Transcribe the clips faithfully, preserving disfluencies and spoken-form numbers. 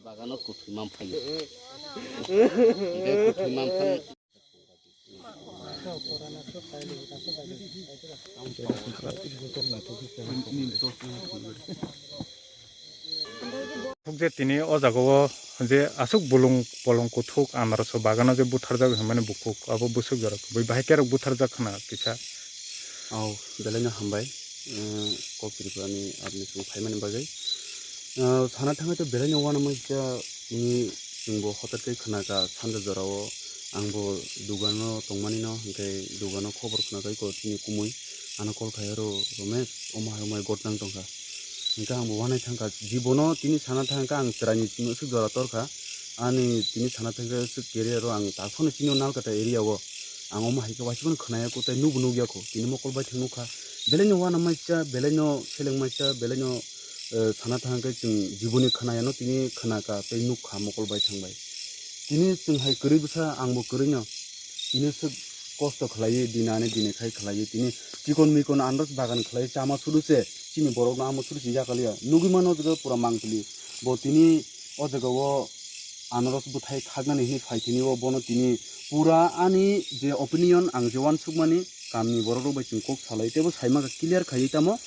Bagano kuthwi manphai. Hingke kuthwi manphai. Thuk je tini o jaga o je aswk bolong bolong kuthuk anaros o bagano je butharjak hinmani bukhuk abo bwswk jora kubui bahai kerok butharjak khna kisa. Au, belai no hambai, eh, kok Tripura ni apni chwng phaimani bagwi. Eh, sana thangwi to belai no uanama kisa, tini chwngbo hotat khe khna kha sanja jora o, ang bo dugan o tongmani no, hwnkhe dugan o khobor khna kha iko chini kumui ano call khai aro, "Romesh, omo hai omo hai gotnang tong kha." Hwnkhe ang bo uanai thang kha, jibono tini sana thang kha ang chwrai ni simi aswk jora tor kha, ani tini sana thang kha aswk career o ang tak phano chini o Nalkata area o. Ang omo hai khe waisa phano khna ya kho, tei nukbo nuk ya kho. Tini mokol bai thang nuk kha. Belai no uanama kisa, belai no seleng ma kisa, belai no, eh, sana thang khe chwng jiboni khna ya no tini khna kha tei nuk kha mokol bai thang bai. Tini chwng hai kwrwi bwsa, ang bo kwrwi no. Tini swk kosto khlaiwi, dina ani dini khai khlaiwi. Tini chikon mikon andos bagan khlaiwi, chama sudu se, chini borok no amo sudu se yakal ya. Nugwi mano jaga pura mangpili. Bo tini o jaga o anaros bwthai khaknani hwnwi phai tini o bono tini pura ani je opinion ang je uansukmani kamni borok rok bai chwng kok salai teibo sai mangkha clear khaiwi tamo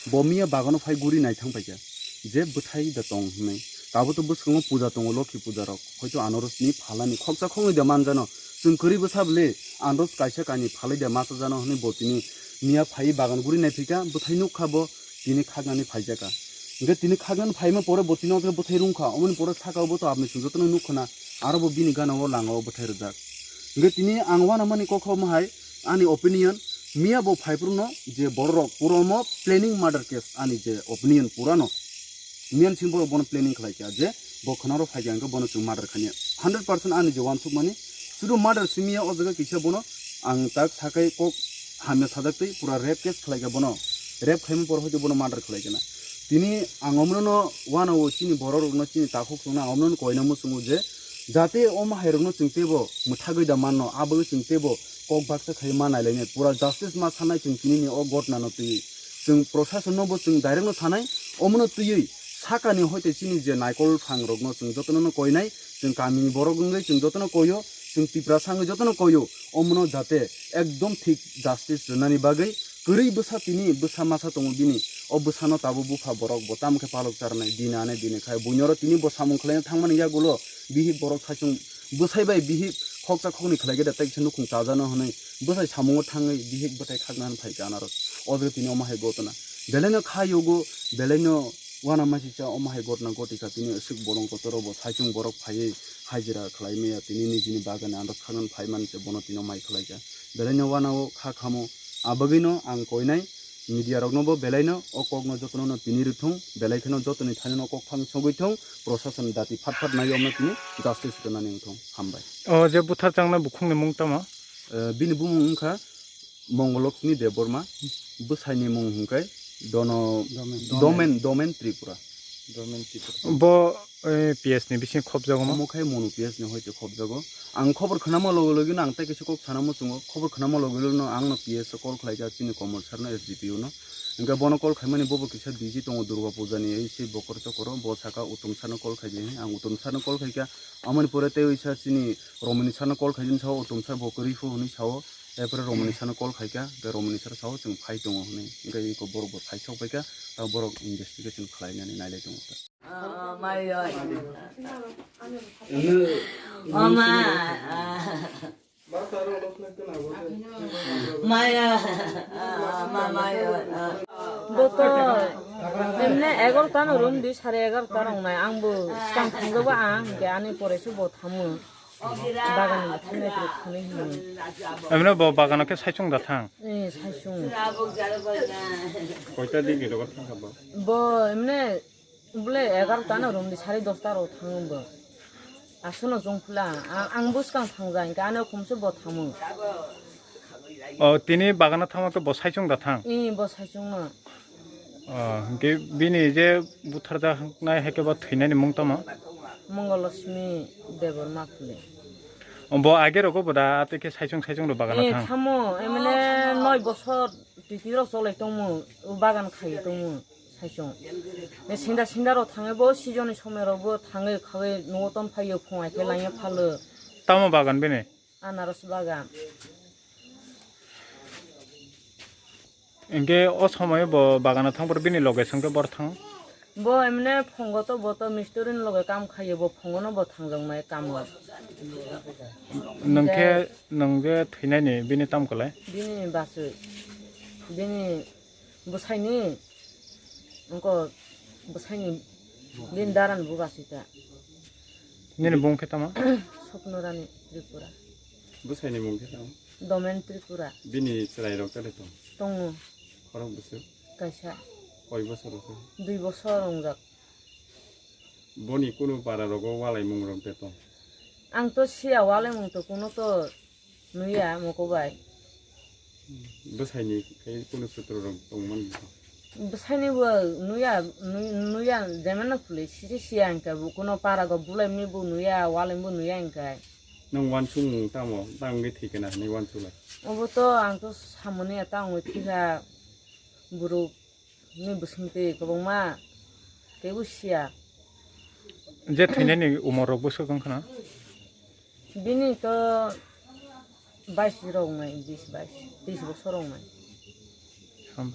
bo miya bagano phai guri naithang paikha je bwthai da tong hwnwi tabuk to bwskango puja tongo lokhi puja rok hoito anaros ni phalani khoksa khoknwi da manjano chwng kwrwi bwsa bwle anaros kaisa kainwi phalai da masa jano hwnwi bo tini miya phaiwi bagan guri naiphikha bwthai nukha bo tini khaknani phaijakha. Hingke tini khaknani phaima pore bo tini o jaga bwthai rungkha, omoni pore saka o bo to aboni chwng jotono nukha na, aro bo bini gana o langa o bwthai rijak. Hingke tini ang uanamani kokha omo hai, ani opinion, miya bo phaiphuru no je borok rok pura omo planning murder case, ani je opinion pura no. Miyan sing borok bono planning khlai kha je bo khwnaro phai kha hingke bono chwng murder khani. Hundred percent ani je uansukmani, sudu murder simi ya o jaga kisa bono ang tak sakai kok hamya sajak twi pura rape case khlai kha bono. Rape khaima pore hoite bono murder khlai kha na. Tini ang omno no uanao chini borok rokno chini takhuk songno ang omno no koina muchungo je jate omo hai rokno chwng teibo mwthagwi da manno, aboni chwng teibo kok baksa khai ma nailainai. Pura justice ma sanai chwng tini ni o gotna no twi. Chwng procession no bo chwng direct no sanai, omono twiwi sakani hoite chini je naikol phang rokno chwng jotono no koinai, chwng kamini borok wngwi chwng jotono koio, chwng Tiprasa wngwi jotono koio, omono jate ekdom thik justice rwnani bagwi kwrwi bwsa tini bwsa masa tongo bini, o bwsano tabuk bupha borok bo tamo khe palok charnai, dina ane dini khai buino oro tini bo samung khlaina thangmani yagulo bihik borok saichung bwsai bai bihik khoksa khoknwi khlai khe da tei kisa nukhung chajano hwnwi bwsai samungo thangwi bihik bwthai khakna hwn phai kha anaros. O jaga tini omo hai gotna. Belai no kha yogo, belai no uanama sisa omo hai gotna goti kha tini aswk bolong kotor o bo saichung borok phaiwi hajira khlai maya tini nijini bagani anaros khakna phai man se bono tini omo hai khlai kha. Belai no uanao kha khamo. A bagwi no ang koinai media rokno bo belai no o kok no jotono no tini rwthung, belai kheno jotoni thani no kok thang sogwi thung, prosason dati phat phat nai omno tini justice rwnani wngthung. Hambai. O je buthar changna bukhungni mung tamo? Eh, bini bumung wngkha Mongolokshmi Debbarma, bwsaini mung hwnkhe Dono Domen. Domen, Domen Tripura. Domen Tripura. Bo, eh, P S ni bising khobjago mo? Omo khe Monu P S ni hoite khobjago. Ang khobor khwnama logi logi no ang tei kisa kok sana muchungo. Khobor khwnama logi logi no ang no P S o call khlai kha chini Komol sir no S D P O no. Hingke bono call khaimani bobo kisa busy tongo Durga puja ni ei sei bokor chokoro. Bo saka Uttom sir no call khai di. Ang Uttom sir no call khai kha. Amoni pore tei oisa chini Romani sir no call khai di sao Uttom sir bo kwrwi phu hwnwi sao. Erpore Romani sir no call khai kha. Hingke Romani sir sao chwng phai tongo hwnwi. Hingke iko borok bo phai sok pai kha. Tamo borok investigation khlai nani nai lai tongo. Maya, maya, maya. Boto, emne egarota no room di, sare egarota rok nai, ang bo skang thangjago ang, hingke ani pore se bo thamu. Bagan ni thangna kiri thangwi hinwi. Emne bo bagano khe saichung da thang? Eh, saichung. Koita din ni logo thang kha bo? Bo emne bole egarota no room di, sare dosta ro thang bo. Aswk no chong phula, ang, ang bo skang thang ja, hingke ano khum se bo thamu. O, tini bagano thangma khe bo saichung da thang? Eh, bo saichung no. O, hingke bini je butharjaknai hai khe bo thwinani mung tamo? Mongolokshmi Debbarma Phule. O, bo age rogo bo da, tei khe saichung saichung rok bagano Eh, thang? Thamo, emne noi bosor twi twi rok cholai tongmo, o bagan khai tongmo. Khaisung. Ne sinda sinda rok thangwi bo season ni somoi rok bo thangwi khawi nugo tom phaio phung ai khe laiya phalo. Tamo bagan bini? Anaros bagan. Hingke o somoi bo bagano thangphuru bini loge songke bor thang? Bo emne phungo to bo to mistiri ni loge kam khaio, bo phungo no bo thangjak mai kamo. Nungkhe nungje thwinani bini tamkolai? Bini basui. Bini bwsaini Wngkha bwsaini bini daran bo basi ta. Nini bung khe tamo? Swapna Rani Tripura. Bwsaini mung khe tamo? Domen Tripura. Bini chwrai rok tele tong? Tongo. Khorok bwswk? Kaisa. Koi bosor rok? Dui bosor wngjak. Boni kunu para rogo walai mung rok de tong? Ang to siya walai mung to kuno to Nuya moko bai. Bwsaini khai kunu sutro rok tongmani. Bwsaini bo nuya, nu-, nuya jemano khulai sisi siya hingka bo kuno para go bulai mani bo nuya, walai bo nuya hingka. Nang wansuk mung tamo, tang wngwi thikena hinwi wansulai. Obo to ang to samani ya tang wngwi thika borok. Ni bwswngtwi kwbangma teibo siya. Je thwinani umor rok bwswk wngkha na? Bini to bais rok wngnai, bis bais, tris bosor wngnai. Hambai.